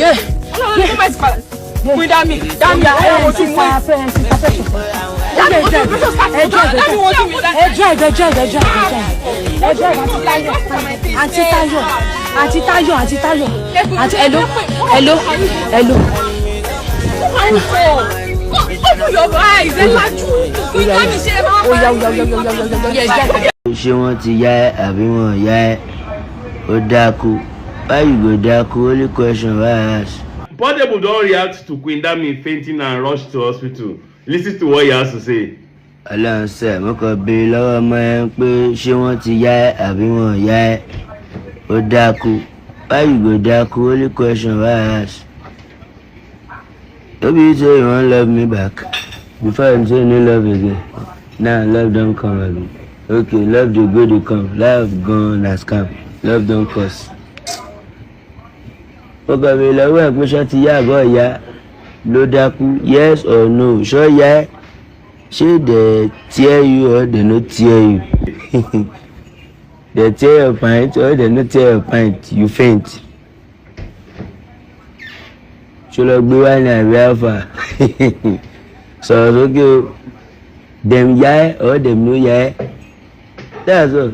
Yé. Ọlọ́run ló máa ti padà. Queen Dami, Dami, Ẹ ẹ ojú sister mi. fẹ́, sister precious. Dami, ojú precious Ẹ drive, ẹ Dami, ojú mi. Ẹ drive, ẹ drive, ẹ drive, ẹ drive. Ẹ drive, Àǹtí Táyọ̀, Àǹtí Táyọ̀, Àǹtí Táyọ̀, Àǹtí Táyọ̀, àǹtí, hello, hello, hello. Open your eyes, ẹ lajú. Queen Dami, ṣe é máa Oya, oya, oya, oya, oya, oya, oya, ẹ drive. Ṣé wọ́n ti yá ẹ àbí wọn ò yá ẹ? Ó dákú. Why you go dákú? Only question wey I ask. Portable don react to Queen Dami fainting and rush to hospital. Listen to what he has to say. Ọlọ́run sẹ̀, mo kàn béèrè lọ́wọ́ ọmọ ẹ pé ṣé wọ́n ti yá ẹ àbí wọn ò yá ẹ? Ó dákú. Why you go dákú? Only question wey I ask. No be you say you wan love me back before you say no love again? Now love don come again. Okay, love dey go dey come. Love gone na scam. Love don cost. Mo kàn béèrè lọ́wọ́ ẹ̀ pé ṣé ti yá àbọ̀ ìyá ló dákú? Yes or no? Ṣọ́ yá ẹ? Ṣé they tear you or they no tear you? They tear your pint or they no tear your pint, you faint? Ṣó lọ gbé wá ní àbí alpha? Sọ̀rọ̀ sókè o. Dem yá ẹ or dem no yá ẹ? That's all.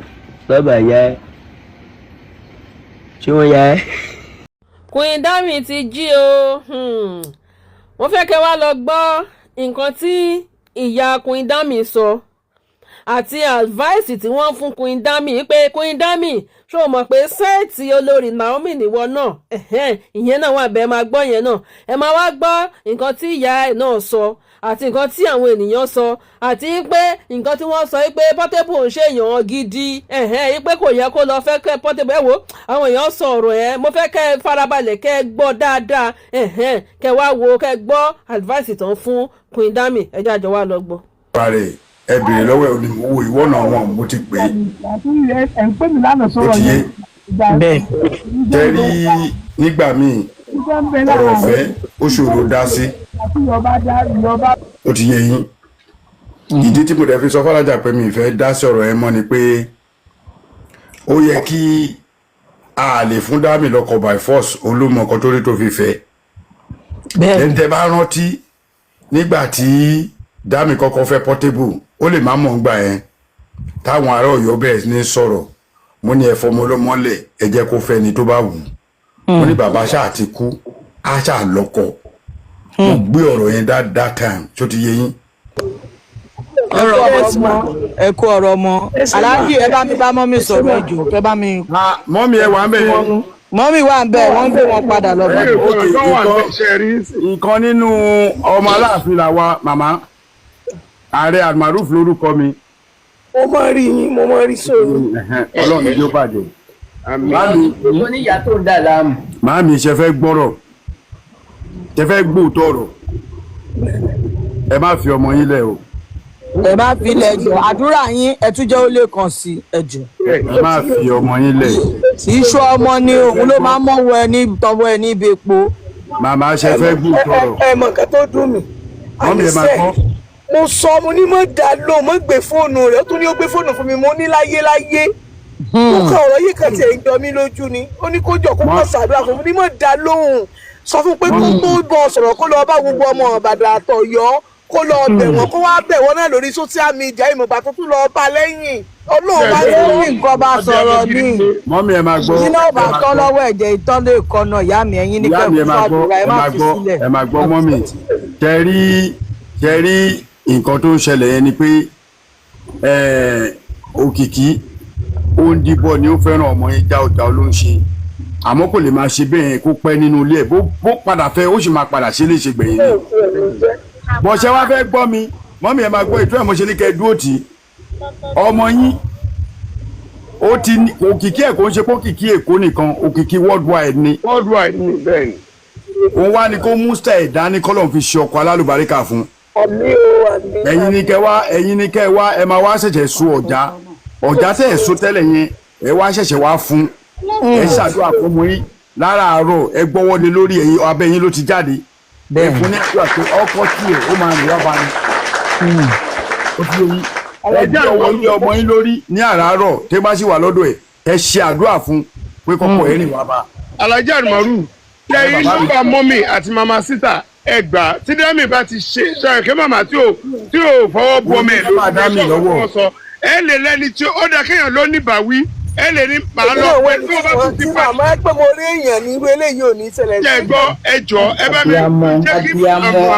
Lọ́ba yá ẹ, ṣé wọ́n yá ẹ? Queen Dami ti jí o. Wọ́n fẹ́ kẹ́ wá lọ gbọ́ nǹkan tí ìyá Queen Dami sọ àti advice tí wọ́n fún Queen Dami pé, Queen Dami, ṣó o mọ̀ pé set olórí Naomi nìwọ náà? Ìyẹn náà wà bẹ́ẹ̀, máa gbọ́ yẹn náà. Ẹ máa wá gbọ́ nǹkan tí ìyá ẹ̀ náà sọ àti nǹkan tí àwọn ènìyàn sọ, àti pé nǹkan tí wọ́n sọ pé Portable ń ṣe èèyàn gidi, pé kò yẹ kó lọ fẹ́ kẹ́ Portable. Ẹ wo, àwọn èèyàn sọ ọ̀rọ̀ ẹ̀. Mo fẹ́ kẹ́ ẹ farabalẹ̀, kẹ́ ẹ gbọ́ dáadáa, kẹ́ wá wo, kẹ́ ẹ gbọ́ advice tán fún Queen Dami. Ẹ jẹ́ àjọ wa lọ gbọ́. Parẹ́, ẹ béèrè lọ́wọ́ ẹ̀ ní owó ìwọ náà wọn mo ti pè é. Ẹ̀ ń pè mí lánàá Ó sọ̀rọ̀ ti yé. yẹn. Bẹ́ẹ̀. Tẹ́rí nígbà míì, ọ̀rọ̀ ọ̀fẹ́ ó ṣòro dá sí. Ó ti yé yín. Ìdí tí mo dẹ̀ fi sọ fọ́lájà pé mi ì fẹ́ dá sí ọ̀rọ̀ ẹ mọ́ ni pé ó yẹ kí a lè fún Dami lọ́kọ by force. Olómọ kan tó rí tó fi fẹ́. Bẹ́ẹ̀. Ẹni tẹ́ bá rántí, nígbà tí Dami kọ́kọ́ fẹ́ Portable, ó lè má mọ̀ ń gbà yẹn, táwọn ará Ọ̀yọ́ bẹ̀rẹ̀ sí ní sọ̀rọ̀, mo ní ẹ fọmọ ọlọ́mọlẹ̀, ẹ jẹ́ kó fẹ́ ni tó bá wù ú. Mo ní bàbá ṣáà ti kú, á ṣáà lọ́kọ. Mo gbé ọ̀rọ̀ yẹn that time. Tó ti yé yín? Ọ̀rọ̀ ọmọ, ẹ kú ọ̀rọ̀ ọmọ. Aláàjì, ẹ bá mi bá mummy sọ̀rọ̀, ẹ jọ̀ọ́, kẹ́ bá mi. Mummy, ẹ wà ń bẹ̀ yẹn. Mummy wà ń bẹ̀, wọ́n ń gbé wọn padà lọ bá. Ok, ìkan nínú ọmọ Aláàfin làwa màmá ààrẹ Almaroof lórúkọ mi. Mo máa rí yín, mo máa rí sóòrò. Ọlọ́run ní yóò bàjẹ́. Màámi, Oníyàá tó ń dà láàmú. Màámi, ṣe fẹ́ gbọ́rọ̀? Ṣe fẹ́ gbóòótọ́ ọ̀rọ̀? Ẹ má fi ọmọ yín lẹ̀ o. Ẹ má fi ilẹ̀ jọ àdúrà yín, ẹ tún jẹ́ ó lè kàn sí ẹ jọ̀ọ́. Ẹ má fi ọmọ yín lẹ̀. Iṣu ọmọ ni òun ló máa ń mọ̀wọ́ ẹ ní tọwọ́ ẹ ní ibi epo. Màmá, ṣe fẹ́ gbóòótọ́ ọ̀rọ̀? Ẹ mọ nǹkan tó dùn mí. Mummy, ẹ máa gbọ́. Mo sọ, mo ní mọ̀ dá lóhùn, mo gbé fóònù rẹ̀, ó tún ní ó gbé fóònù fún mi. Mo ní láyé láyé, mo kàn ọ̀rọ̀ yìí kan tiẹ̀ ń jọ mí lójú ni. Ó ní kó jọ kó kàn ṣàdúrà fún mi, ní mọ̀ dá lóhùn. Sọ fún pé kó tó bọ̀ sọ̀rọ̀, kó lọ bá gbogbo ọmọ Ìbàdàn àtọ̀yọ́, kó lọ bẹ̀ wọ́n, kó wá bẹ̀ wọ́n náà lórí social media. Ìmọ̀gbà tó tún lọ bá lẹ́yìn Ọlọ́run bá Ó ní nǹkan bá sọ̀rọ̀ ní. Mummy, ẹ máa gbọ́. Iná ò bá tọ́ lọ́wọ́ ẹ̀jẹ̀, ìtọ́ lè kọ́nà. Ìyá mi, ẹ̀yin ní Ìyá mi, ẹ kẹ́kọ̀ọ́ máa gbọ́. àdúrà, ẹ Ẹ má máa fi gbọ́. sílẹ̀. Ẹ máa gbọ́, mummy. Ṣe rí nǹkan tó ń ṣẹlẹ̀ yẹn ni pé Òkìkí ó ń díbọ̀ ni ó fẹ́ràn ọmọ yẹn jáòjáò ló ń ṣe, àmọ́ kò lè máa ṣe bẹ́ẹ̀ yẹn kó pẹ́ nínú ilé ẹ̀. Bó padà fẹ́, ó sì máa padà ṣe léṣe gbẹ̀yìn ni. Bọ̀ ṣe wá fẹ́ gbọ́ mi, mummy, ẹ máa gbọ́ ìtura. Mo ṣe ní kẹ́ ẹ dúró tì í. Ọmọ yín, ó ti ní òkìkí ẹ̀, kò ń ṣe pé òkìkí Èkó nìkan, òkìkí worldwide ni. Worldwide ni, bẹ́ẹ̀ ni. Òun wá ní kó mú style dání, kọ́lọ̀ fi ṣe ọkọ̀ alálùbáríkà fún. Àmín o, àmín. Ẹ̀yin ní kẹ́ wá, ẹ̀yin ní kẹ́ wá, ẹ máa wá ṣẹ̀ṣẹ̀ so ọ̀já ọ̀já tẹ̀ ẹ̀ so tẹ́lẹ̀ yẹn, ẹ wá ṣẹ̀ṣẹ̀ wá fún. Ẹ ṣàdúrà fún mu yín láràárọ̀, ẹ gbọ́wọ́ lé lórí, ẹ̀yin abẹ́ yín ló ti jáde. Ẹ fún ní àdúrà pé ọkọ tiẹ̀ ó máa rìn wá bá ní. Ó fi eyín ẹ gbé ọwọ́ lé ọmọ yín lórí ní àràárọ̀, tẹ́ bá sì wà lọ́dọ̀ ẹ̀, ẹ ṣe àdúrà fún pé kọ́kọ́ ẹ̀ rìn wá bá. Alhaji Almaru. Lẹ́yìn nọ́mbà mummy àti mama sita, ẹ gbà tí Dami bá ti ṣe ṣe kí màmá tí ò fọwọ́ bu ọmọ ẹ̀ Nọ́mbà Dami lọ́wọ́. Sọ ẹ lè lẹ́ni tí ó dá kéèyàn ló ní bàwí, ẹ lè ní màá lọ pé tí wọ́n bá tún ti tí pa màmá pé mo rí èèyàn ní irú eléyìí ò ní ṣẹlẹ̀. Jẹ́ gbọ́, ẹ jọ, ẹ bá mi jẹ́ kí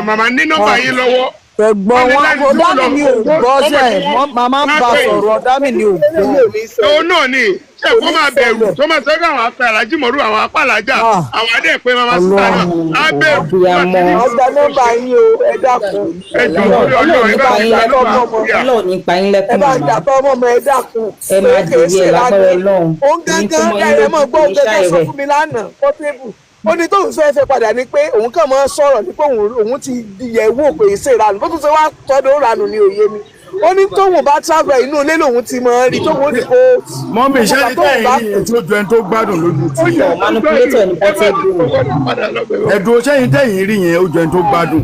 màmá ní nọ́mbà yín lọ́wọ́. Ẹ̀gbọ́n wọn kò, Dami ni ò gbọ́ sẹ́, màmá ń bá sọ̀rọ̀, Dami ni ò gbọ́. Òun náà ni ṣé kó máa bẹ̀rù tó máa sọ pé àwọn apẹ alájí mọ̀rú, àwọn apá alájà, àwọn adé pé mama sísá náà á bẹ̀rù. Ọgbà nọ́mbà yín o, ẹ dákun. Ẹ jọ, lórí Ọlọ́run, ẹ bá mi gbà nọ́mbà. Ọlọ́run ní pa yín Ẹ lẹ́kùn bá màmá. dàbọ̀ ọmọ ọmọ, ẹ dákun. Ẹ máa jèrè ẹ̀ lágbára Ọlọ́run. Òun Èyí tó gángan mọ yín ẹ mọ̀ lójú gbọ́, kì òun í gángan ṣàì sọ rẹ̀. fún mi lánàá Portable, ó ní tóun fẹ́ fẹ́ padà ni pé òun kàn máa ń sọ̀rọ̀ ní pé òun ti yẹ̀ wò pé ṣe ìranù, bó tún ṣe wá tọ́dọ̀ ìranù ní òye mi. Ó ní tóun bá travel, inú ilé lòun ti máa ń rí tóun ó ní kó. Mummy, ṣé ní tẹ́yìn rí yẹn tí ó ju ẹni tó gbádùn lójú tí Sọ manipulator ní Portable. Ẹ̀dùn, ṣẹ́yìn tẹ́yìn rí yẹn ó ju ẹni tó gbádùn?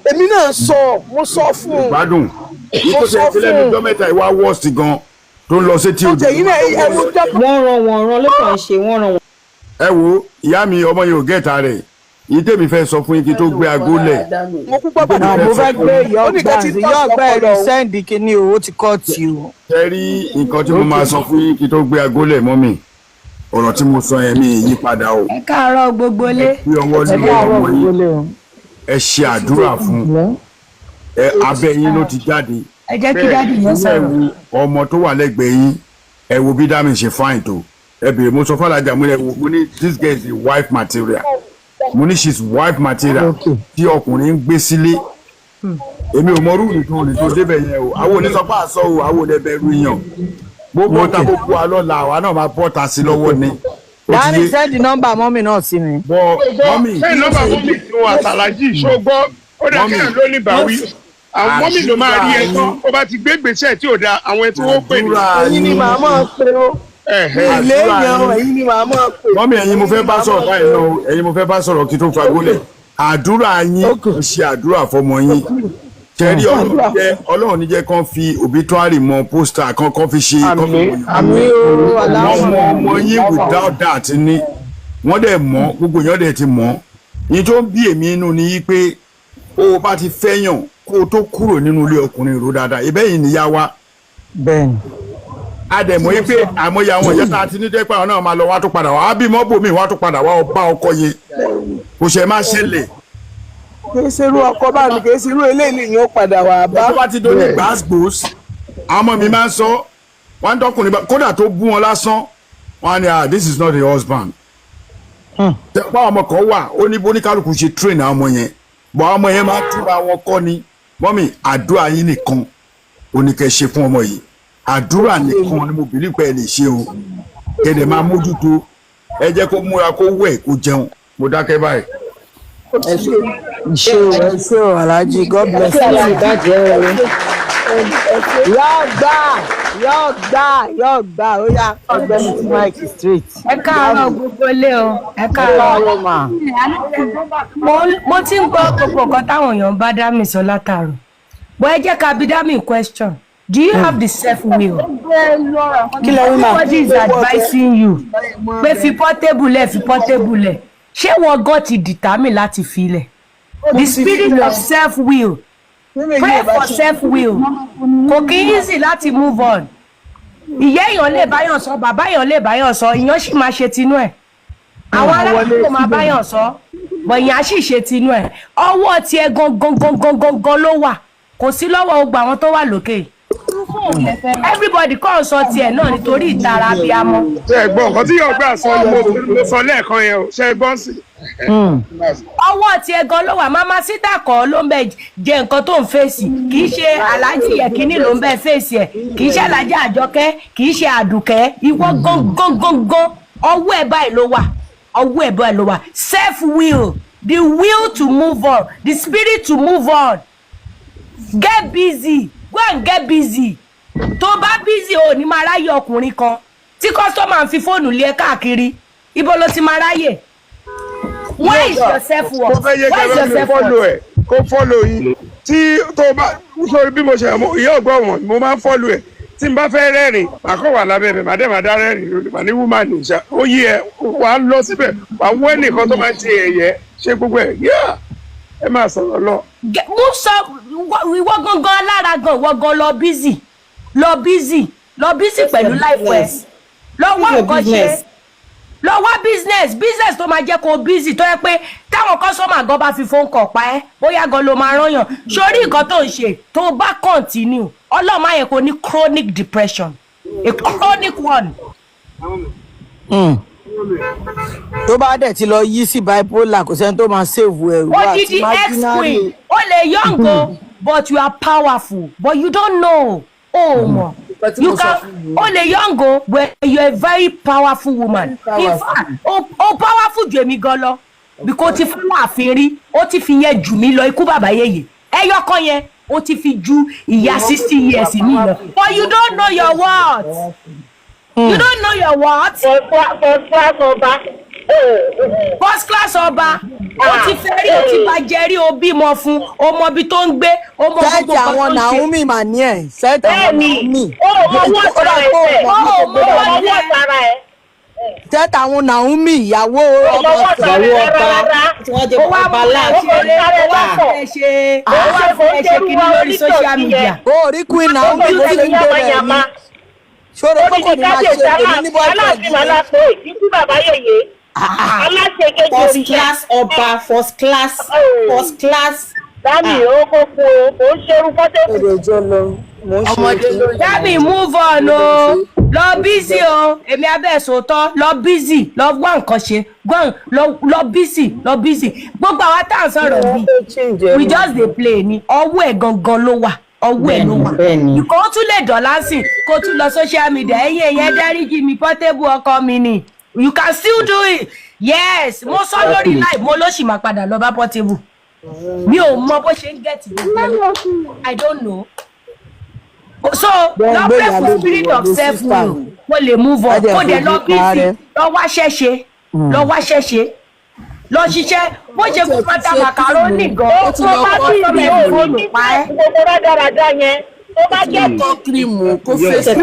Èmi náà sọ, mo sọ fún un. Gbádùn yìí tó ṣe ti lẹ́nu ọjọ́ mẹ́ta ìwà wọ́ọ̀sì gan tó ń lọ sétí odò. Ẹ̀yin náà ẹ wo jọ́. Wọ́n ran wọ́n ran ló kàn ń ṣe, wọ́n ran wọ́n. Ẹ wo ìyá mi, ọmọ yìí ò gẹ́ta rẹ̀. Yìí tèmi fẹ́ sọ fún yín kí n tó gbé aago lẹ̀. Mo kú gbọ́ bàbá. Mo fẹ́ gbé ìyá ọgbà, ìyá ọgbà ẹ̀rí send kínní o, ó ti kọ́ tì o. Ṣe rí nǹkan tí mo máa sọ fún yín kí n tó gbé aago lẹ̀, mummy, ọ̀rọ̀ tí mo sọ yẹn mi ì yí padà o. Ẹ káàárọ̀ gbogbo lé. Bí ọwọ́ ní ọmọ yín, ẹ ṣe àdúrà fún ẹ, abẹ́ yín ló ti jáde. Ẹ jẹ́ kí daddy yẹn Ẹ sọ̀rọ̀. wo ọmọ tó wà lẹ́gbẹ̀ẹ́ yín, ẹ wo bí Dami ṣe fine tó. Ẹ bèrè, mo sọ fàlàjà, mo ní ẹ wo, mo ní this girl is a wife material, mo ní she is wife material tí ọkùnrin ń gbé sílé. Èmi ò mọ orú nìkan òní tó débẹ̀ yẹn o. Àwọn òní sọ pé àṣọ o, àwọn òní ẹbẹ̀rù yàn bó bọ́ta bó bu alọ́la, àwa náà máa bọ́ta sí lọ́wọ́ ni. Ó ti Dami, yé. send nọ́mbà mummy náà sí mi. Bọ́ mummy. Ṣé nọ́mbà mummy tí wọn àtàlájì ṣó gbọ́? Ó dá kéèyàn ló ní bàwí, àwọn mummy ló máa rí ẹ tán ó bá ti gbé gbèsè tí ò da, àwọn ẹ tí wọ́n pè ní. Ẹ̀yin ni màá máa pè ó, ilé èèyàn, ẹ̀yin ni màá máa pè. Mummy, ẹ̀yin mo fẹ́ bá sọ̀rọ̀ báyìí náà o, ẹ̀yin mo fẹ́ bá sọ̀rọ̀ kí tó fagólẹ̀. Àdúrà yín, ẹ ṣe àdúrà fọmọ yín. Kẹrí Ọlọ́run jẹ́, Ọlọ́run ní jẹ́ kán fi obituary mọ poster kan kán fi ṣe kán fi Àmín o. wọ́n mọ ọmọ yín without that ni wọ́n dẹ̀ mọ̀, gbogbo èèyàn dẹ̀ ti mọ̀ yín. Tó ń bí èmi inú ni yí pé o bá ti fẹ́yàn kó o tó kúrò nínú ilé ọkùnrin, rò dáadáa. Ibẹ̀ yìí níyà wa. Bẹ́ẹ̀ni. Àdẹ̀mọ́ yí pé àmọ́yé àwọn ìyá tá a ti ní dẹ́pẹ́, àwọn náà máa lọ, wá tó padà wá, á bí mọ́bò mi, wá tó padà wá ọba ọkọ yẹn, kò ṣe má ṣẹlẹ̀. Kì í ṣerú ọkọ bá mi, kì í ṣerú eléyìí ni yóò padà wà bá. Tó bá ti dóní gbàgbós, àwọn ọmọ mi máa ń sọ wọn ń dọkùnrin bá kódà tó bú wọn lásán, wọn á ní, "Ah, this is not a husband." Tẹpá ọmọ kan wà, ó ní bóníkálukú ṣe train àwọn ọmọ yẹn bọ, àwọn ọmọ yẹn máa túra wọn kọ́ ni. Mummy, àdúrà yín nìkan ó ní kẹ́ ṣe fún ọmọ yìí. Àdúrà nìkan ni mo believe pé ẹ lè ṣe o. Kẹ́dẹ̀ máa mójútó, ẹ jẹ́ kó múra, kó wẹ̀, kó jẹun. Mo dákẹ́ báyìí. Ẹ ṣé o, ẹ ṣé o, Alhaji, God bless you. Yóò gbà, yóò gbà, yóò gbà, ó yá, ọgbẹ́ni tí mike straight. Ẹ káàárọ̀ gbogbo ilé o, ẹ káàárọ̀. Káàárọ̀ mà. Mo ti ń gbọ́ gbogbo nǹkan táwọn èèyàn bá Dami sọ látàrọ, but ẹ jẹ́ ká bi Dami question: do you have the self will? Kí lẹ wí mà? Everybody is advising you pé fi Portable lẹ̀, fi Portable lẹ̀. Ṣé wọ́n gan ti determine láti fi lẹ̀? The spirit of self will, pray for self will. Kò kí easy láti move on. Ìyá èèyàn lè báyàn sọ, bàbá èèyàn lè báyàn sọ, ìyàn sì máa ṣe tinú ẹ̀. Àwọn aládùúgbò máa báyàn sọ, bọ̀yìn á sì ṣe tinú ẹ̀. Ọwọ́ tiẹ̀ gangan gangan gangan ló wà, kò sí lọ́wọ́ gbogbo àwọn tó wà lókè. Everybody kọ́ sọ tiẹ̀ náà nítorí ìtara abiyamọ. Ṣe é gbọ́ nǹkan tí yóò gbà sọ ni mo sọ lẹ́ẹ̀kan yẹn o? Ṣe é gbọ́ sí? Ọwọ́ tiẹ̀ gan ló wà. Mama sítà kọ́ ló ń bẹ jẹ nǹkan tó ń fèsì, kì í ṣe Aláàjì Yẹ̀kínní ló ń bẹ fèsì ẹ̀, kì í ṣe Aláàjì Àjọkẹ́, kì í ṣe Àdùkẹ́. Ìwọ gangan gangan, ọwọ́ ẹ̀ báyìí ló wà, ọwọ́ ẹ̀ báyìí ló wà. Self will, the will to move on, the spirit to move on. Get busy, go and get busy. Tó bá busy, ò ní máa ráyè ọkùnrin kan tí customer ń fi fóònù lé ẹ káàkiri. Ibo ló ti máa ráyè? Where is your self Mo worth? fẹ́ yé Where is kẹ́ your bá mi self worth? follow ẹ̀, kó follow yín tí tó bá sórí bí mo ṣe mọ ìyá ọgbọ́n wọn, mo máa ń follow ẹ̀. Tí n bá fẹ́ rẹ́rìn, màá kọ́ wà lábẹ́ bẹ̀, màá dẹ̀ máa dá rẹ́rìn lónìí, màá ní woman ìṣá. Ó yí ẹ, wàá lọ síbẹ̀, wàá wọ́ ẹnìkan tó máa ń ṣe ẹ̀yẹ, ṣe gbogbo ẹ̀. Yíyá ẹ máa sọ̀rọ̀ lọ. Mú sọ ìwọ gangan alára gan, ìwọ gan lọ busy, lọ busy, lọ busy pẹ̀lú life ẹ, lọ wá Your nǹkan ṣe, business. lọ wá business, business tó máa jẹ́ kó busy, tó yẹ pé táwọn customer gan bá fi phone call pa ẹ́, bóyá gan ló máa rányàn sórí nǹkan tó ń ṣe. Tó bá continue, Ọlọ́run má yẹ kó ní chronic depression, a chronic one. Tó bá dẹ̀ ti lọ yí sí bipolar, kò sẹ́ni tó máa save ẹ̀rù àti Odidi ex imaginary. queen, o lè young o, but you are powerful, but you don't know o mọ̀. Nǹkan tí You mo sọ can fún mi. O lè young o, but you are a very powerful woman. In Powerful. fact, o powerful ju èmi gan lọ, because o ti fún ààfin rí, o ti fi yẹn jù mí lọ. Ikú bàbá yèyè ẹyọ kan yẹn, o ti fi ju ìyá 60 years mi lọ, but you don't know your worth. You don't know your worth. First class ọba. First class ọba, o ti fẹ́ rí, o ti bàjẹ́ rí, o bímọ fún o, mọ ibi tó ń gbé, o mọ Set gbogbo nǹkan àwọn tó ń ṣe. Naomi mà ní ẹ̀, set àwọn Bẹ́ẹ̀ni, Naomi. ó mọ owó Ó dà tara pé ẹ̀. ó mọ Ó mọ Ó mọ owó owó tara ẹ̀. Set àwọn Naomi ìyàwó Ó mọ ọba. owó tara Ìyàwó ẹ̀ ọba rárá. tí wọ́n jẹ́ Ó wá ọba mú ẹ láàfin. ṣeré, ó wá fún ẹ ṣe, ó wá fún ẹ ṣe kíní lórí social media. Ó rí Queen Naomi bó ṣe ń gbé rẹ̀ ní ṣòro pé kò ní máa ṣe èmi ní boyfriend Aláàfin mi. aláṣẹ ìdíkú bàbá yèyé. Aláṣẹ kejì First òrìṣà. class ọba, first class, first class. Dámì ó kó fún o, kò ń ṣerú fọ́tẹ́kù. Èdè ìjọ lọ mò ń ṣe. Ọmọdé ló ń Dami, move on o, lọ busy o. Èmi abẹ́ sòótọ́, lọ busy, lọ wá nǹkan ṣe. Go and lọ busy, lọ busy. Gbogbo àwa tá à ń sọ̀rọ̀ bí, we just dey play ni. Ọwọ́ ẹ̀ gangan ló wà, ọwọ́ ẹ̀ ló wà. Kó tún lè dọ̀là sí, kó tún lọ social media, ẹ̀yin ẹ̀yẹn dáríjì mi, Portable ọkọ mi ni. You can still do it. Yes, mo sọ lórí live, mo ló sì máa padà lọ bá Portable. Mi ò mọ bó ṣe ń get gbogbo ẹ̀. I don't know. So lọ pray for spirit of self will kó lè move on, kó dẹ̀ lọ busy, lọ wá ṣẹ́ṣe, lọ wá ṣẹ́ṣe, lọ ṣiṣẹ́, bó ṣe kó pátá macaroni gan. Ó ti lọ bá kọ́ tó cream. bẹ̀ fóònù pa ẹ́. Gbogbo rádaràda yẹn tó bá jẹ́ Kọ́ cream, kó face. Kó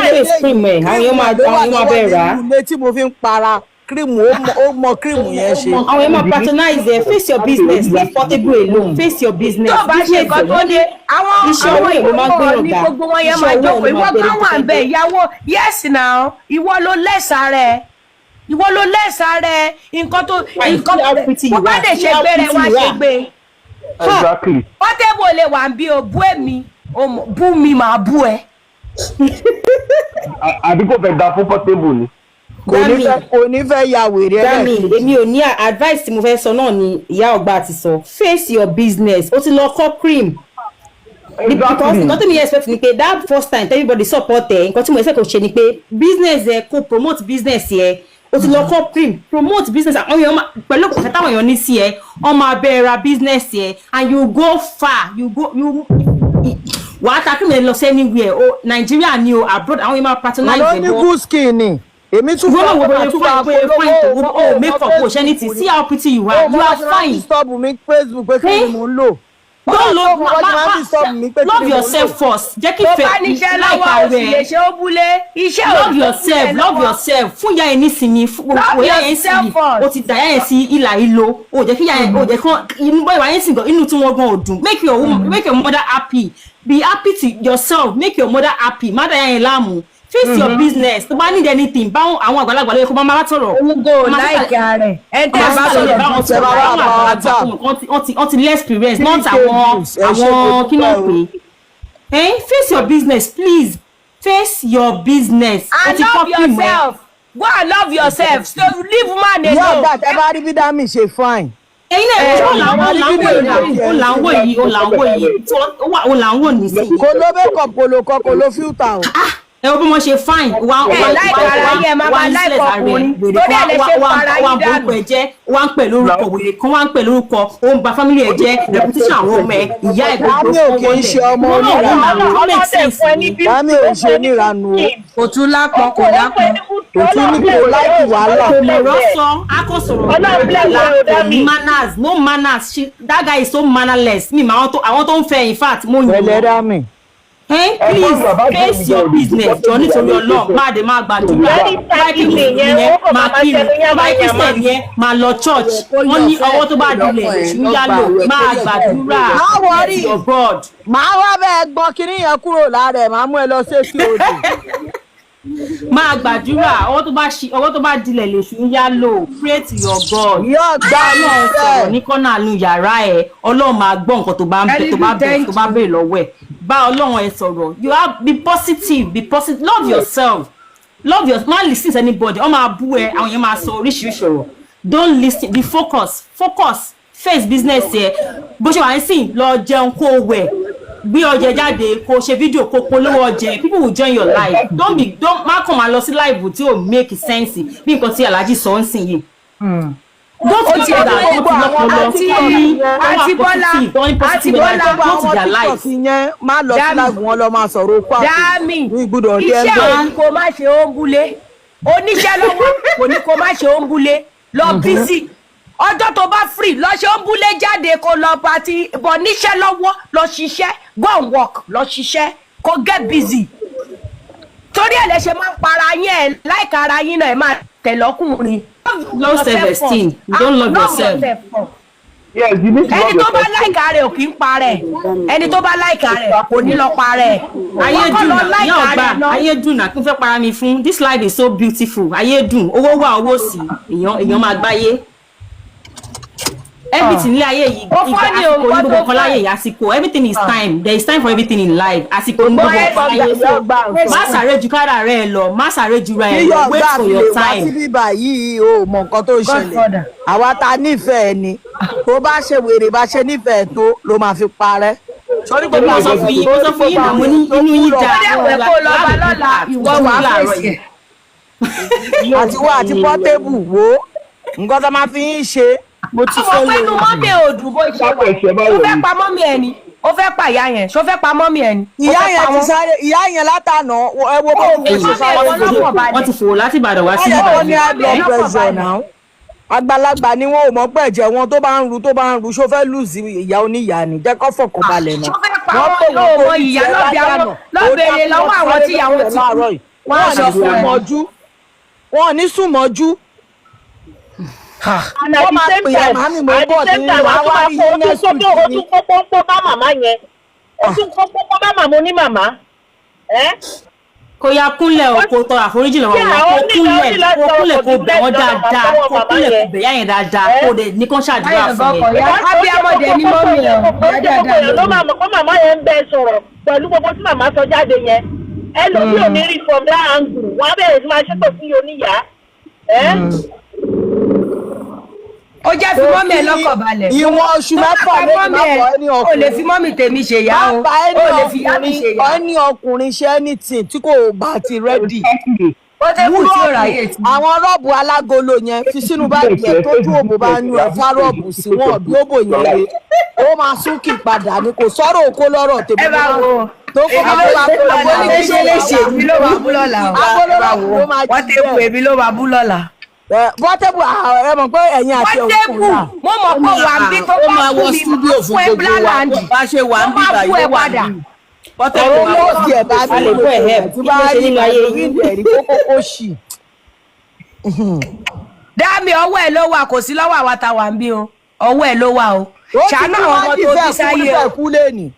face cream ẹ̀, àwọn èèyàn máa bẹ̀ rà á. Ilé tí mo fi ń para cream, ó mọ cream yẹn ṣe. Àwọn èèyàn máa patronize ẹ. Face your business, leave Portable alone, face your business. Tó bá ṣe nǹkan tó dé, àwọn Iṣẹ́ àwọn owó ẹ̀ ló máa ń ìwọ gbéyàn ní ga. gbogbo wọn yẹn Iṣẹ́ máa owó ẹ̀ jókòó. ló Ìwọ máa gbé kan wà ń bẹ ìyàwó. Yes now, ìwọ ló lẹ́sà rẹ, ìwọ ló lẹ́sà rẹ. Nǹkan tó nǹkan tó bá lè ṣe gbé rẹ, wá ṣe gbé. Exactly. Portable lè wà ń bí o bú èmi, o bú mi, màá bú ẹ. Àbí kò fẹ́ da fún Portable ni. Kò ní fẹ́ ya wèrè. Dami, ẹlẹ́ẹ̀kejì. èmi ò ní advice tí mo fẹ́ sọ náà ni ìyá ọgbà ti sọ. Face your business. Ó ti lọ kọ́ cream. Because nǹkan tí mi expect ni pé that first time everybody support ẹ, nǹkan tí mo expect kò ṣe ni pé business ẹ, kò promote business ẹ. O ti lọ kọ́ cream, promote business. Àwọn èèyàn pẹ̀lú òkùnfẹ́ táwọn èèyàn ní sí ẹ, wọ́n máa bẹ̀rẹ̀ ra business ẹ and you go far. You go, you wàá ta cream ẹ lọ sí anywhere o, Nàìjíríà ni o, abroad, àwọn èèyàn máa patronize Àlọ́ ẹ ní bọ́. good skin ni èmi tún Ìwọ náà wo bóyá tún fine, bóyá fine tó, o make up, o ṣe anything. See how pretty you are. You are fine. Disturb mi Facebook pé kí ni mò ń lò. Don't love, Wọ́n ti máa ń disturb mi pé kí love ni mò ń lò. yourself first. Jẹ́ kí Tó fẹ́ bá níṣẹ́ like lọ́wọ́, o sì ara lè ẹ. ṣe ó búlé iṣẹ́ ò Love yourself, love yourself. Fún ìyá ẹ nísìnyí, fún Love gbogbo ìyá ẹ yourself nísìnyí, first. o ti dà ìyá ẹ sí ìlà ìlò. O jẹ́ kí ìyá ẹ, o jẹ́ kán inú bọ́ ìwà yẹn sì gan, inú tí wọ́n gan ò dùn. Make your mother happy. Be happy to yourself, make your mother happy. Má dà ìyá yẹn láàmú. Face your business. Tó bá need anything, báwọn àwọn àgbàlagbà ló yẹ kó máa bá sọ̀rọ̀. Òun kò like rẹ̀ ẹ̀ tẹ́ ẹ bá sọ̀rọ̀. Báwọn sọ̀rọ̀, àwọn àgbàlagbà wọ́n ti less experience, not àwọn kí náà pè é. Face your business, please, face your business. O And ti love kọ́ cream ẹ. yourself. Go and love yourself, so leave man Ìyá alone. ọgbà, tẹ bá rí bí Dami ṣe fine. Ẹ̀yin náà, ó là ń wò yìí, ó là ń wò yìí, ó là ń wò yìí, ó là ń wò nísìnyí. Kò ló make up, kò ló kọ, kò ló filter o. Ẹ wo bí wọ́n ṣe fine wa. Ẹ like ara yín, ẹ máa máa like ọkùnrin tó dẹ̀ lè ṣe para yín dànù. Wà ń jẹ́ wà ń pè lórúkọ wèrè kan, wà ń pè lórúkọ, ó ń ba family ẹ̀ jẹ́, reputation àwọn ọmọ ẹ̀, ìyá ẹ̀, gbogbo. Dami ò kì í ṣe ọmọ oníranù. Ó make sense ni. Dami ò ṣe oníranù o. Kò tún lápọn, kò lápọn. Kò tún ní, kò like wàhálà. Kò mọ̀rọ̀ sọ, a kò sọ̀rọ̀ kò ní manners, no manners. She, that guy is so mannerless. Mi ma àwọn tó ń fẹ́, in fact, mo yìn Pẹ̀lẹ́ wọ́n. Dami. Eh, please face your business jọ nítorí Ọlọ́run, má dé má gbàdúrà. Báyìí mùsùlùmí yẹn máa kírun, báyìí Christian yẹn máa lọ church. Wọ́n ní ọwọ́ tó bá dilẹ̀ èṣù yá lò. Máa gbàdúrà. Má worry. Your God. Màá wá bẹ́ẹ̀ gbọ́n kinní yẹn kúrò lára ẹ̀, màá mú ẹ lọ sétí odò. Máa gbàdúrà. Ọwọ́ tó bá dilẹ̀ lèṣù ń yá lò. Pray to your God. Yóò gbà. Ọlọ́run sọ̀rọ̀ ní kọ́nà àánú yàrá ẹ̀. Ọlọ́run máa gbọ́ nǹkan tó bá ń bẹ, tó bá bẹ̀, tó bá bèèrè lọ́wọ́ ẹ̀. Bá Ọlọ́run ẹ sọ̀rọ̀. You have be positive, be positive, love yourself, love your, má listen to anybody. Wọ́n máa bú ẹ, àwọn èèyàn máa sọ oríṣiríṣi ọ̀rọ̀. Don't listen, be focus, focus, face business ẹ. Bó ṣe wà ní sìn, lọ jẹun, kó o wẹ̀, gbé ọjà jáde, kó o ṣe fídíò, kó o polówó ọjà. People will join your live. Don't be, don't, má kàn máa lọ sí live tí ò make sense, bí nǹkan tí Alhaji sọ ń sìn yìí. Don't Ó think ti that ẹ̀ wọ́n ti lọ́pọlọ. àti àti Bọ́lá, àti Bọ́lá. Go to their life. TikTok yẹn, má lọ sí Dami. live wọn, lọ máa sọ̀rọ̀ okó àpò. Dami, Ní gbúdọ̀ rí iṣẹ́ ẹ. òun kò má ṣe ó ń búlé. Oníṣẹ́ lọ́wọ́ kò ní kó má ṣe ó ń búlé. Lọ busy. Ọjọ́ tó bá free, lọ ṣe ó ń búlé, jáde kó lọ party bọ̀. Níṣẹ́ lọ́wọ́, lọ ṣiṣẹ́, go and work, lọ ṣiṣẹ́, kó get busy. Torí ẹ̀ lẹ ṣe máa ń para yín ẹ̀ láìka ara yín náà, ẹ̀ máa tẹ̀ lọ́kùnrin. Low self-esteem. You don't love yourself. Yes, you need to love Ẹni tó bá yourself. láìka rẹ̀ ò kì í parẹ́. Ẹni tó bá láìka rẹ̀ kò ní lọ parẹ́. Ayé Wọ́n kọ́ dùn lọ náà láìka yóò rẹ̀ gbà. lọ. Ayé dùn náà, kí n fẹ́ para mi fún? This life is so beautiful. Ayé dùn, owó wà, owó sí, èèyàn máa gbáyé. Everything ní ayé yìí, Ó ìgbà fọ́ ni o, àsìkò ní nǹkan gbogbo tó nǹkan láyé yìí. Àsìkò, everything is time. There is time for everything in life. Àsìkò ní gbogbo nǹkan láyé. So má sáré ju kára rẹ lọ, má sáré ju ra ẹ Kí lọ. yóò Wait gbà for fi lè your wá time. síbí báyìí, o mọ nǹkan tó ń ṣẹlẹ̀. Àwa ta nífẹ̀ẹ́ ni, tó bá ṣe wèrè, bá ṣe nífẹ̀ẹ́ tó ló máa fi parẹ́. Sórí Mo sọ fún yín, mo sọ fún yín náà, mo ní inú yín Ó da. dẹ̀ wẹ̀ kó lọ bá lọ́la, ìwọ wàá fèsì ẹ̀. Àti wá àti Portable, wo nǹkan tó máa fi ń ṣe. Mo ti Ọmọ pé inú mọ́mì ẹ̀ ò dùn bó ṣe wà. Ó fẹ́ pa mọ́mì ẹ̀ ni? Ó fẹ́ pa ìyá yẹn? Ṣó fẹ́ pa mọ́mì ẹ̀ ni? Ó Ìyá fẹ́ yẹn pa ti wọ́n. sáré, ìyá yẹn látànà, ẹ wo bó Ó ṣe fi mọ́mì ẹ̀ sáré. wọn lọ́pọ̀ balẹ̀. Wọ́n ti fò láti Ìbàdàn wá sí Wọ́n yẹ kó ní Ìbàdàn. high blood pressure náà. Àgbàlagbà ni wọn, ò mọ̀ pé ẹ̀jẹ̀ wọn tó bá ń ru, tó bá ń ru, ṣó fẹ́ lùzí ìyá oníyàá ni? Jẹ́ kó fọkàn balẹ̀ náà. Ṣó fẹ́ pa wọ́n? Ló mọ ìyá lọ́bẹ̀ àwọn lọ́bẹ̀rẹ̀ lọ́wọ́ àwọn tí ìyàwó ti kú. Wọ́n á Wọ́n sọ ní fún sùn ẹ. mọ́jú, wọ́n ní sùn mọ́jú. And at Wọ́n the máa same pè é, time, màámi, mo at bọ̀ the same ní time, wàá wàá tún wá máa rí kó yín next o tún week kó o ni. tún kó pọ́npọ́n bá màmá yẹn, o tún kó pọ́npọ́n bá màmá onímàmá ẹ́. Kó yá kúnlẹ̀ o, kó tọrọ àforíjì lọ́wọ́ Yeah, wọn, kó ó ní kúnlẹ̀, ó ní láti kó tọrọ kúnlẹ̀, kó bẹ̀ wọ́n forgiveness lọ́wọ́ dáadáa, màmá kó kúnlẹ̀, kó yẹn. bẹ̀ yá yẹn dáadáa, Eh? kó dẹ̀ ní kán ṣàdúrà fún ẹ. Abiyamọ dẹ̀ ni mọ́mì ẹ̀ o. Ó ṣe gbogbo èèyàn ló máa mọ̀ pé màmá yẹn ń bẹ sọ̀rọ̀ pẹ̀lú gbogbo tí màmá sọ jáde yẹn. Ẹlòmíì ò ní rí from that angle, wọ́n á bẹ̀rẹ̀ sí máa ṣépè fún yóò níyà ẹ́. Ó jẹ́ fi mọ́mì ẹ̀ lọ́kàn balẹ̀. Ìwọ̀n oṣù Tó bá 6 pa ló mọ́mì má ẹ̀, bọ̀ ẹni o lè ọkùnrin. fi mọ́mì tèmi ṣe ìyá o. Má bá ẹni O lè fi ìyá mi ṣe ọkùnrin ìyá. ẹni ọkùnrin ṣe anything tí kò bá ti ready. Ó dé kù tí ò ráyè tí. Àwọn rọ́ọ̀bù alágolo yẹn, fi sínú báàgì ẹ̀, tójú òbò bá ń nu ẹ̀, fá rọ́ọ̀bù sí wọn bí òbò yẹn le, ó máa súnkì padà ni. Kò sọ̀rọ̀ òkó lọ́rọ̀ tèmi Ẹ bá wo. tó kó Èmi bá ló wà máa bú kó lọ́la. ló ní kí Ṣe lè ṣe èmi ló máa bú lọ́la o. agolo Ẹ bá rọ́ọ̀bù wo. ló máa Wọ́n jí tẹ́ bu bẹ́ẹ̀. èmi ló máa bú lọ́la. Ẹ, Portable, ẹ mọ̀ pé ẹ̀yin àti Wọ́n òkú tẹ́ bù. náà. Mo mọ̀ pé wà ń bí tó Ó bá máa bú wọ mi, studio máa fún fún ẹ gbogbo wa. bláland. Bá ṣe wà ń Mo bí máa báyìí, bú ẹ ó wà padà. níbí. Portable Ọ̀rọ̀ máa wọ owó tiẹ̀ bá A lè mi bọ́ ẹ̀ help. tí Kí bá ló ṣe rí nínú ayé yín? ẹ̀rí kókó ṣì. Dáàmì, ọwọ́ ẹ̀ ló wà, kò sí lọ́wọ́ àwa tá wà ń bí o. Ọwọ́ ẹ̀ ló wà o. Ó ti Ṣàánú bú àwọn ọmọ Mandy tó bí fẹ́ kú sáyé fẹ́ o. kú lẹ́nì.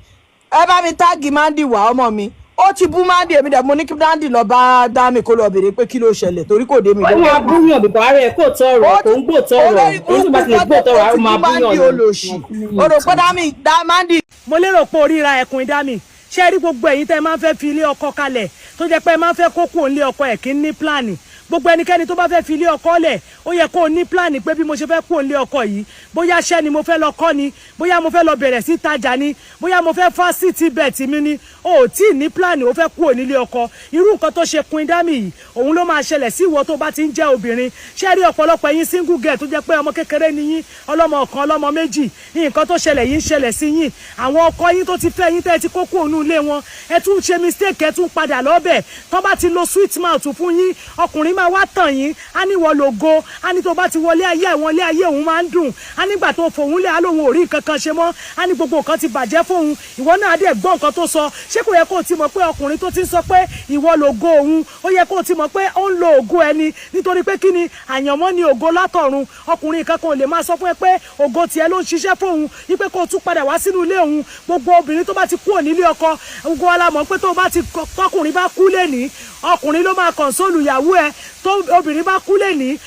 Ẹ bá mi tag Mandy wá, ọmọ mi. Ó ti bú Mandy, èmi dẹ̀ mo ní kí Mandy lọ bá Dami kó lọ béèrè pé kí ló ṣẹlẹ̀ torí kò dé mi Ó máa búyàn bìbọ̀ ara ẹ̀ kò tọrọ, kò ń gbò tọrọ. Olórí Èyí tó bá ti lè gbò tọrọ, burúkú ó máa ti bú búyàn Mandy ni. olòṣì. O rò pé Dami Mandy Mo lérò pé oríra ẹkùn ìdámì ṣé rí gbogbo ẹ̀yin tẹ́ ẹ máa ń fẹ́ fi ilé ọkọ kalẹ̀, tó jẹ́ pé ẹ máa ń fẹ́ kó kúrò nílé ọkọ ẹ̀ kí ń ní plan. Gbogbo ẹnikẹ́ni tó bá fẹ́ fi ilé ọkọ lẹ̀, ó yẹ kó o ní plan pé bí mo ṣe fẹ́ kúrò nílé ọkọ yìí, bóyá iṣẹ́ ni mo fẹ́ lọ kọ́ ni, bóyá mo fẹ́ lọ bẹ̀rẹ̀ sí tajà ni, bóyá mo fẹ́ fásitì bet mi ni. O ò tí ì ní plan, o fẹ́ kúrò nílé ọkọ. Irú nǹkan tó ṣe Queen Dami yìí, òun ló máa ṣẹlẹ̀ sí ìwọ tó bá ti ń jẹ́ obìnrin. Ṣé rí ọ̀pọ̀lọpọ̀ ẹ̀yin single girl tó jẹ́ pé ọmọ kékeré ni yín, ọlọ́mọ ọ̀kan, ọlọ́mọ méjì, nǹkan tó ṣẹlẹ̀ yìí ń ṣẹlẹ̀ sí yín. Àwọn ọkọ yín tó ti fẹ́ yín, tẹ́ ẹ ti kó kúrò nínú ilé wọn, ẹ tún ṣe mistake, ẹ tún padà lọ́bẹ̀. Tó bá ti lo sweet mouth fún yín, ọkùnrin máa wá tàn yín, á ní wọ́n lògo, á ní tó bá ti wọlé ayé àwọn ilé ayé òun máa ń dùn, á nígbà tó fòun lé, á lóun ò rí nǹkan kan ṣe mọ́, á ní gbogbo nǹkan ti bàjẹ́ fóun. Ìwọ náà á dẹ̀ gbọ́ nǹkan tó sọ. Ṣé kò yẹ kó o ti mọ̀ pé ọkùnrin tó ti ń sọ pé ìwọ lògo òun, ó yẹ kó o ti mọ̀ pé ó ń lo ògo ẹni? Nítorí pé kí ni? Àyànmọ́ ni ògo látọ̀run. Ọkùnrin kan kò lè máa sọ fún ẹ pé ògo tiẹ̀ ló ń ṣiṣẹ́ fóun, wípé kó o tún padà wá sínú ilé òun. Gbogbo obìnrin tó bá ti kúrò nílé ọkọ, gbogbo wa la mọ̀ pé tó bá ti tọkùnrin bá kú lẹ́ni, ọkùnrin ló máa console ìyàwó ẹ. Tó obìnrin bá kú lẹ́ni,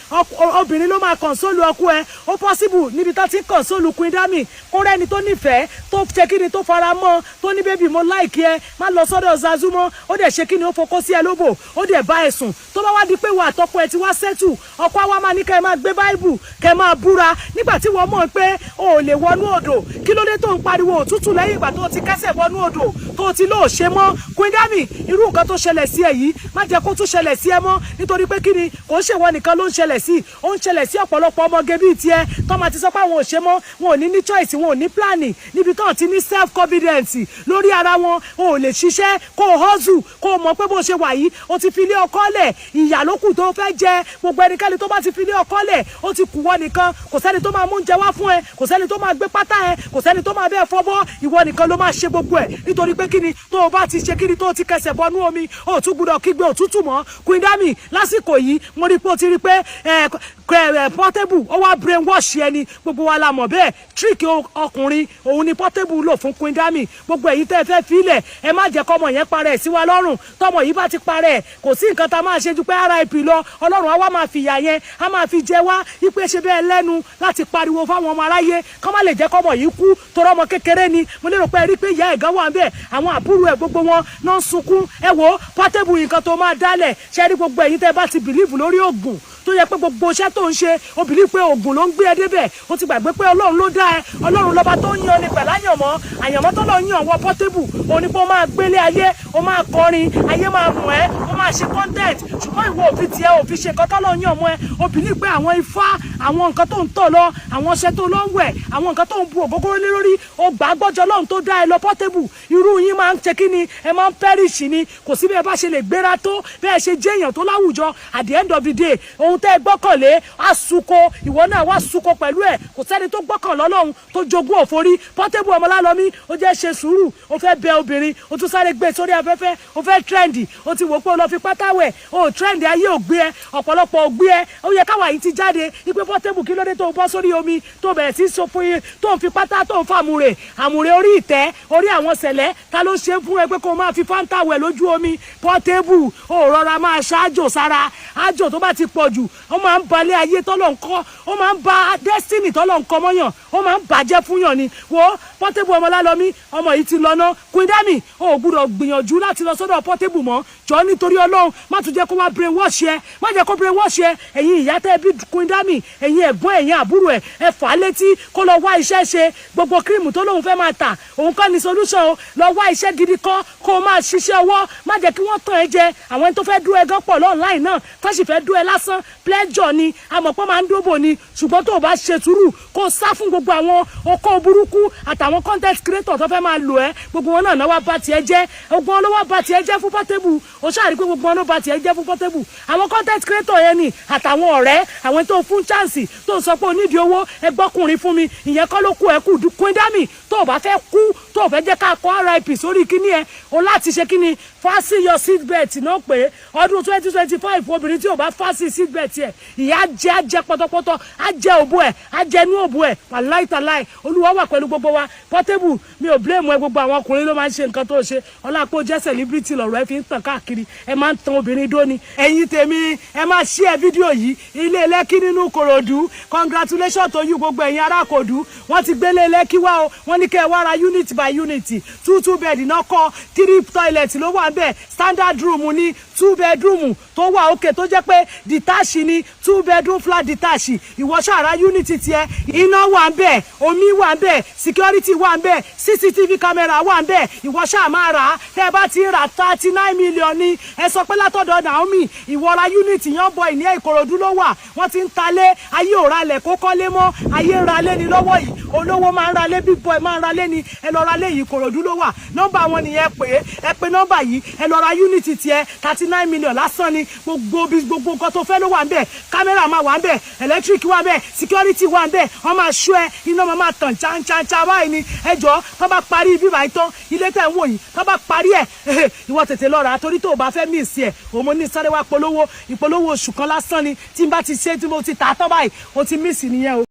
obìnrin ló máa console ọkọ ẹ. Ó possible níbi tó ti ń console Queen Dami, kó rẹ́ni tó nífẹ̀ẹ́, tó ṣe kí ni, tó fara mọ́, tó ní, "Baby, mo like ẹ, má lọ sọ́dọ̀ Zazu mọ́." Ó dẹ̀ ṣe kí ni, ó fokó sí ẹ lóbò, ó dẹ̀ bá ẹ sùn. Tó bá wá di pé wà àtọkọ ẹ ti wá settle, ọkọ wa máa ní kẹ́ ẹ máa gbé Bible, kẹ́ ẹ máa búra, nígbà tí wọ́n mọ̀ pé o ò lè wọnú odò. Kí ló dé tó ń pariwo òtútù lẹ́yìn ìgbà tó ti kẹ́sẹ̀ wọnú odò, tó ti lóò ṣe mọ́? Queen Dami, irú nǹkan tó ṣẹlẹ̀ sí ẹ yìí, má jẹ́ kó tún ṣẹlẹ̀ sí ẹ mọ́. Nítorí pé kí ni? Kò ń ṣèwọ nìkan ló ń ṣẹlẹ̀ sí, ó ń ṣẹlẹ̀ sí ọ̀pọ̀lọpọ̀ ọmọge bíi tiẹ̀ tó máa ti sọ pé àwọn ò ṣe mọ́. Wọn ò ní ní choice, wọn ò ní plan, níbi tó ti ní self confidence lórí ara wọn. O ò lè ṣiṣẹ́, kó o hustle, kó o mọ̀ pé bó ṣe wà yìí, o ti fi ilé ọkọ lẹ̀, ìyà ló kù tó fẹ́ jẹ. Gbogbo ẹnikẹ́ni tó bá ti fi ilé ọkọ lẹ̀, ó ti kù wọ́n nìkan. Kò sẹ́ni tó máa mú oúnjẹ wá fún ẹ, kò sẹ́ni tó máa gbé pátá ẹ, kò sẹ́ni tó máa bẹ́ẹ̀ fọbọ́. Ìwọ nìkan ló máa ṣe gbogbo ẹ̀. Nítorí pé kíni? Tó o bá ti ṣe kíni, tó o ti kẹsẹ̀ bọnú omi, o tún gbúdọ̀ kígbe òtútù mọ́. Queen Dami, lásìkò yìí, mo rí pé o ti rí pé ẹ ẹ Portable ó wá brain wash ẹni. Gbogbo wa la mọ̀ bẹ́ẹ̀. Trick ọkùnrin òun ni Portable lò fún Queen Dami. Gbogbo èyí tẹ́ ẹ fẹ́ filẹ̀, ẹ má jẹ́ kọ́mọ yẹn parẹ́ sí wa lọ́rùn. Tọmọ yìí bá ti parẹ́, kò sí nǹkan tá a máa ṣe ju pé RIP lọ. Ọlọ́run á wá máa fìyà yẹn, á máa fi jẹ wá, ipe ṣe bẹ́ẹ̀ lẹ́nu láti pariwo fáwọn ọmọ aráyé kọ́ má lè jẹ́ kọ́mọ yìí kú, torí ọmọ kékeré ni. Mo lérò pé ẹ rí pé ìyá ẹ̀gán wà ń bẹ̀, àwọn àbúrò ẹ̀, gbogbo wọn náà ń sunkún. Ẹ wo Portable, nǹkan tó máa dálẹ̀ ṣe rí. Gbogbo ẹ̀yin tẹ́ bá ti believe lórí ògùn, tó yẹ pé gbogbo iṣẹ́ tó ń ṣe, o believe pé ògùn ló ń gbé ẹ débẹ̀, o ti gbàgbé pé Ọlọ́run ló dá ẹ. Ọlọ́run lọ́ba tó ń yan ni pẹ̀lú àyànmọ́. Àyànmọ́ tó lọ yàn wọ Portable òun ni pé ó máa gbélé ayé, ó máa kọrin, ayé máa mọ̀ ẹ́, ó máa ṣe content. Ṣùgbọ́n ìwọ òfin tiẹ̀ òfin ṣe nǹkan tó lọ yàn mọ́ ẹ. O believe pé àwọn ifá, àwọn nǹkan tó ń tọ̀ lọ, àwọn ọṣẹ tó lọ ń wẹ̀, àwọn nǹkan tó ń bu ògógóró lé lórí, o gbà gbọ́jọ́ Ọlọ́run tó dá ẹ lọ. Portable, irú yín máa ń ṣe kí ni? Ẹ máa ń perish ni. Kò sí bí ẹ bá ṣe lè gbéra tó, bẹ́ẹ̀ ṣe jẹ́ èèyàn tó láwùjọ, at the end of the day, ohun tẹ́ ẹ gbọ́kànlé á sunko, ìwọ náà wá sunko pẹ̀lú ẹ̀. Kò sẹ́ni tó gbọ́kàn lọ́lọ́run tó jogún òforí. Portable Ọmọlálọ́mí, ó jẹ́ ṣe sùúrù. Ó fẹ́ bẹ obìnrin, ó tún sáré gbé sórí afẹ́fẹ́, ó fẹ́ trend. Ó ti wò pé ó lọ fi pátá wẹ̀, ó trend, ayé ò gbé ẹ, ọ̀pọ̀lọpọ̀ ò gbé ẹ. Ó yẹ káwa yìí ti jáde ipe Portable, kí ló dé tó bọ́ sórí omi, tó bẹ̀rẹ̀ sí so fún yín, tó ń fi pátá, tó ń fa àmùrè àmùrè orí ìtẹ́ orí àwọn sẹ̀lẹ̀? Ta ló ṣe fún ẹ pé kó máa fi Fanta wẹ̀ lójú omi? Portable, ó rọra máa ṣáájò sára. Ájò tó bá ti pọ̀ jù, ó máa ń balẹ̀ ayé tọ́lọ̀ ń kọ́, ó máa ń ba destiny tọ́lọ̀ ń kọ́ mọ́yàn, ó máa ń bàjẹ́ fún yàn ni. Wo Portable Ọmọlálọ́mí, ọmọ yìí ti lọ ná. Queen Dami, ó gbúdọ̀ gbìyànjú láti lọ sọ́dọ̀ Portable mọ́. Jọ, nítorí Ọlọ́run, má tún jẹ́ kó wá brain wash ẹ, má jẹ́ kó brain wash ẹ. Ẹ̀yin ìyá tẹ́ bí Queen Dami, ẹ̀yin ẹ̀gbọ́n, ẹ̀yin àbúrò ẹ̀, ẹ fà á létí kó lọ wá iṣẹ́ ṣe. Gbogbo cream tó lóun fẹ́ máa tà, òun kọ́ ni solution o. Lọ wá iṣẹ́ gidi kọ́, kó o máa ṣiṣẹ́ ọwọ́. Má jẹ́ kí wọ́n tàn ẹ́ jẹ. Àwọn ẹni tó fẹ́ dúró ẹ gan pọ̀ online náà, tó sì fẹ́ dúró ẹ lásán, pleasure ni, àmọ́ máa ń dóbò ni. Ṣùgbọ́n tó o bá ṣe sùúrù, kó o sá fún gbogbo àwọn okó burúkú àtàwọn content creator tó fẹ́ máa lò ẹ́. Gbogbo wọn náà náà wá bá tiẹ̀ jẹ́, gbogbo wọn ló wá bá tiẹ̀ jẹ́ fún Portable. O ṣáà rí pé gbogbo wọn ló bá tiẹ̀ jẹ́ fún Portable, àwọn content creator yẹn ni, àtàwọn ọ̀rẹ́ àwọn tó fún chance, tó sọ pé o nídìí owó, ẹgbọ́kùnrin fún mi. Ìyẹn kọ́ ló kú ẹ kú. Queen Dami, tó o bá fẹ́ kú, tó o fẹ́ jẹ́ ká kọ RIP sórí kíní ẹ o, láti ṣe kíní, fasten your seat belt náà pé ọdún 2025. Obìnrin tí o bá fasten seat belt ẹ, ìyá jẹ́, á jẹ́ pọ́tọ́pọ́tọ́, á jẹ́ òbó ẹ̀, á jẹ́ inú òbó ẹ̀. Wàláìtàláì, Olúwa wà pẹ̀lú gbogbo wa. Portable, mi ò blame ẹ. Gbogbo àwọn ọkùnrin ló máa ń ṣe nǹkan tó ṣe. Ọlápò jẹ́ celebrity, lọ̀rọ̀ ẹ fi ń tàn káàkiri, ẹ máa ń tan obìnrin dóni. Ẹ̀yin tèmi, ẹ máa share fídíò yìí. Ilé Lẹ́kí nínú Kòròdú, congratulations to you. Gbogbo ẹ̀yin ará Kòdú, wọ́n ti gbélé Lẹ́kí wá o. Wọ́n ní kẹ́ ẹ wá ra unit by unit. Two two bed náà kọ́, three toilet ló wà ń bẹ̀, standard room ní, two bedroom tó wà òkè, tó jẹ́ pé detached ní, two bedroom flat detached. Ìwọ ṣàrà unit tiẹ̀, iná wà ń bẹ̀, omi wà ń bẹ̀, security wà ń bẹ̀, CCTV camera wà ń bẹ̀. Ìwọ ṣáà máa rà á. Tẹ́ ẹ bá ti rà, 39 million ní. Ẹ sọ pé látọ̀dọ̀ Naomi, ìwọ ra unit yan bọ ìní. Ìkòròdú ló wà. Wọ́n ti ń talé. Ayé ò ralẹ̀ kó kọ́lé mọ́, ayé ń ralé ni lọ́wọ́ yìí. Olówó máa ń ralé, big boy máa ń ralé ni. Ẹ lọ ralé yìí, Ìkòròdú ló wà. Nọ́mbà wọn nìyẹn. Pé ẹ pé nọ́mbà yìí, ẹ lọ ra unit tiẹ̀, thirty 29 million lásán ni. Gbogbo bí gbogbo nǹkan tó fẹ́ ló wà ń bẹ̀. Camera máa wà ń bẹ̀, electric wà ń bẹ̀, security wà ń bẹ̀, wọ́n máa ṣọ́ ẹ, iná máa tàn cháncháncá báyìí ni. Ẹ jọ, tó bá parí bíbá yìí tán, ilé tẹ̀ ń wò yìí, tó bá parí ẹ̀, ìwọ tètè lọ rà á, torí tó o bá fẹ́ miss ẹ̀. Òun mo ní sáré wá polówó. Ìpolówó oṣù kan lásán ni. Tí n bá ti ṣe, tí mo ti tà á tán báyìí, o ti miss nìyẹn o.